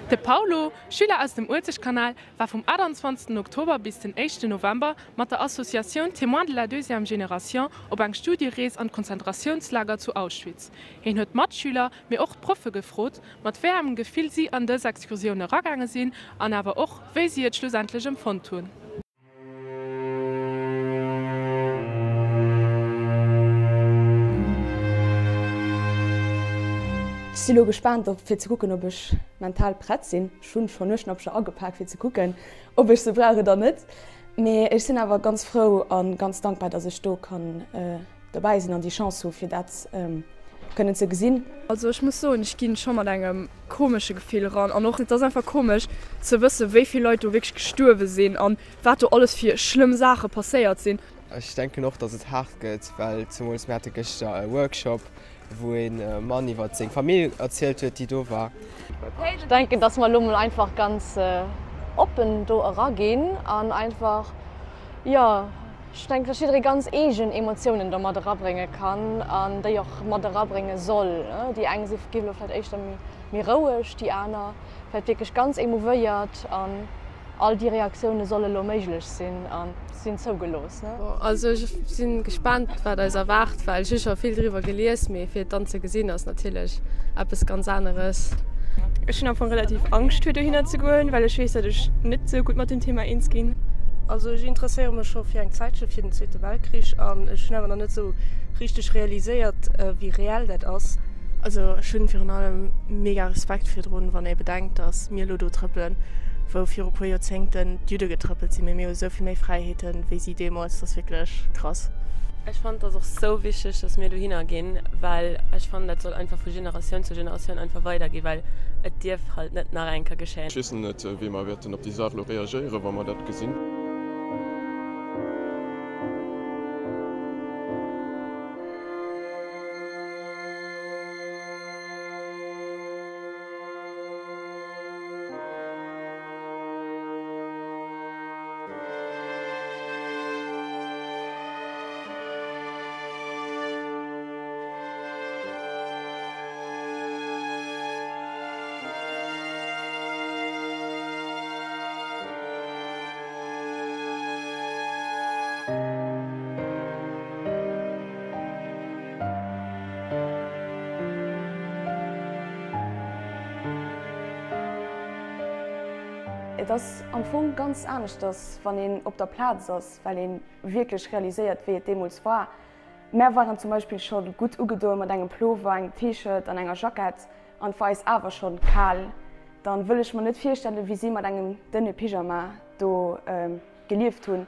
De Paulo, Schüler aus dem Uelzechtkanal, war vum 28 Oktober bis den éischten November mat der Associatioun Témoins de la deuxième génération op eng Studierees an d'Konzentratiounslager zu Auschwitz. Hien huet d'Matschüler, mee och d'Proffe gefrot, mat wéi engem Gefill si an dës Excursioun eragaange sinn an awer och, wéi si et schlussendlech empfonnt hunn. Ech si lo gespaant op fir ze kucken ob ech mental prett sinn. Ech hunn schonn Nueschnappcher agepak fir ze kucken ob ech se brauch oder net. Mee ech sinn awer ganz frou a ganz dankbar, dass ech do kann dobäi sinn an déi Chance hu fir dat kënnen ze gesinn. Also ech muss soen, ech ginn scho mat engem komesche Gefill eran an och et ass einfach komesch ze wësse wéi vill Leit do wierklech gestuerwe sinn an wat do alles fir schlëmm Saache passéiert sinn. Ech denken och, dass et haart gëtt, well zemools mir hate gëschter e Workshop, wou e Mann iwwer seng Famill erzielt huet, déi do war. Ech denken, dass mer elo mol einfach ganz oppen do eraginn an einfach, jo, ech denken, dass jidderee ganz eegen Emotiounen do mat erabrénge kann an déi och mat erabrénge soll. Déi eng si gi elo vläicht éischter méi roueg, déi aner vläicht wierklech ganz emouvéiert an all déi Reaktioune solle lo méiglech sinn a sinn zougelooss. Also ech si gespaant wat eis erwaart, well ech hu scho vill driwwer gelies, mee fir et dann ze gesinn ass natierlech eppes ganz aneres. Ech hunn am Fong relativ Angscht fir dohinner ze goen, well ech weess dat ech net sou gutt mat dem Thema eens ginn. Also ech interesséiere mech scho fir eng Zäitche fir den Zweete Weltkrich an ech hunn awer nach net sou richteg realiséiert wéi reell dat ass. Also ech hunn virun allem mega Respekt virdrun, wann ee bedenkt, datt mir elo do trëppelen, wou viru puer Joerzéngten d'Judde getrëppelt sinn. Mee mir hu sou vill méi Fräiheeten wéi si deemools, dat ass wierklech krass. Ech fannen et ass och sou wichteg, dass mir dohinner ginn, well ech fannen dat soll einfach vu Generatioun zu Generatioun einfach weiderginn, well et dierf halt net nach eng Kéier geschéien. Ech weess net, wéi mer wäerten op déi Saach elo reagéieren, wa mer dat gesinn. Et ass am Fong ganz aneschters, wann een op der Plaz ass, well ee wierklech realiséiert, wéi et deemools war. Mär waren zum Beispill scho gutt ugedoe mat engem Plover, engem T-Shirt an enger Jackett an et war eis awer scho kal. Dann wëll ech mer net virstellen, wéi si mat engem dënne Pyjama do gelieft hunn.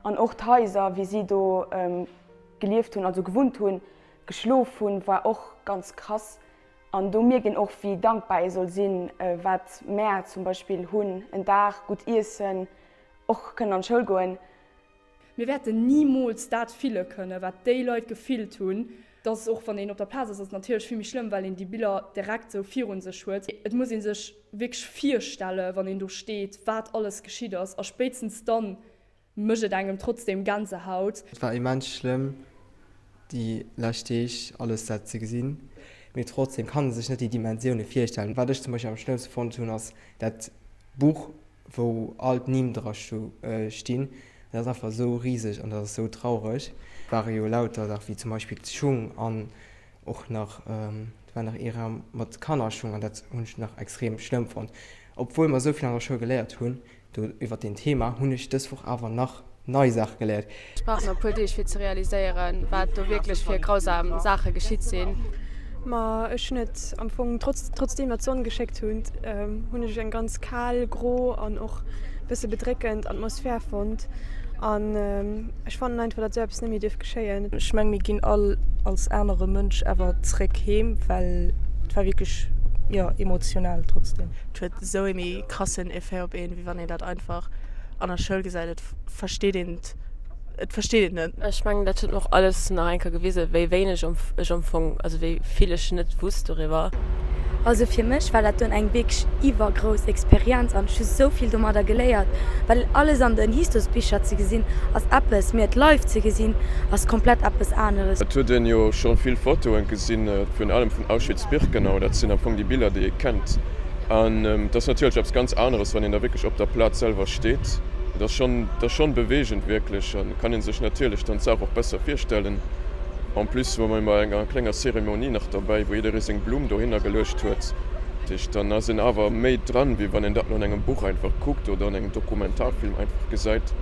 An och d'Haiser, wéi si do gelieft hunn, also gewunnt hunn, geschlof hunn, war och ganz krass. An do mierkt een och, wéi dankbar ee soll sinn, wat mär zum Beispill hunn, en Daach, gutt Iessen, och kënnen an d'Schoul goen. Mir wäerten nimools dat fille kënnen, wat déi Leit gefillt hunn. Dass och wann een op der Plaz ass, ass et natierlech vill méi schlëmm, well een déi Biller direkt esou virun sech huet. Et muss ee sech wierklech virstelle wann een do steet, wat alles geschitt ass. A spéitstens dann mécht et engem trotzdem Gänsehaut. Et war immens schlëmm déi lescht Deeg alles dat ze gesinn, mee trotzdem kann e sech net déi Dimensioune virstellen. Wat ech zum Beispill am schlëmmste fonnt hunn ass dat Buch wou all d'Nimm dra stinn, dat ass einfach esou riseg an dat ass esou traureg. Et ware jo lauter Saache wéi zum Beispill d'Schung an och nach, et war nach ee Raum mat Kannerschung an dat hunn ech nach extrem schlëmm fonnt. Obwuel mer esou vill an der Schoul geléiert hunn, Do iwwert deen Thema hunn ech dës Woch awer nach nei Saache geléiert. Ech brauch nach e puer Deeg fir ze realiséieren, wat do wierklech fir grausam Saache geschitt sinn. Ma ech hunn et am Fong, trotz trotzdeem datt d'Sonn geschéckt hunn, hunn ech eng ganz kal, gro an och bësse bedréckend Atmosphär fonnt. An ech fannen einfach, datt esou eppes net méi dierf geschéien. Ech meng mir ginn all als anere Mënsch awer zréck heem, well et war wierklech, jo, emotional trotzdem. Et huet esou ee méi krassen Effet op een, wéi wann een dat einfach an der Schoul gesäit. Et versteet een et, et versteet een et net. Ech mengen, dat huet mer och alles nach eng Kéier gewisen, wéi wéineg ech am Fong, also wéi vill ech net wusst doriwwer. Also fir mech war dat dunn eng wierklech iwwergrouss Experienz an ech hu sou vill domadder geléiert, well alles an den Histosbicher ze gesinn ass eppes, mee et live ze gesinn ass komplett eppes aneres. Et huet een jo scho vill Fotoen gesinn, virun allem vun Auschwitz-Birkenau, dat sinn am Fong déi Biller déi ee kennt. An et ass natierlech eppes ganz aneres, wann een da wierklech op der Plaz selwer steet. Et ass schonn, et ass schonn beweegend wierklech an et kann ee sech natierlech dann d'Saach och besser virstellen. En plus wor mer bei enger klenger Zeremonie nach derbäi, wou jidderee seng Blumm dohinner geluecht huet. Dat heescht, dann ass een awer méi dran, wéi wann een dat lo an engem Buch einfach kuckt oder an engem Dokumentarfilm einfach gesäit.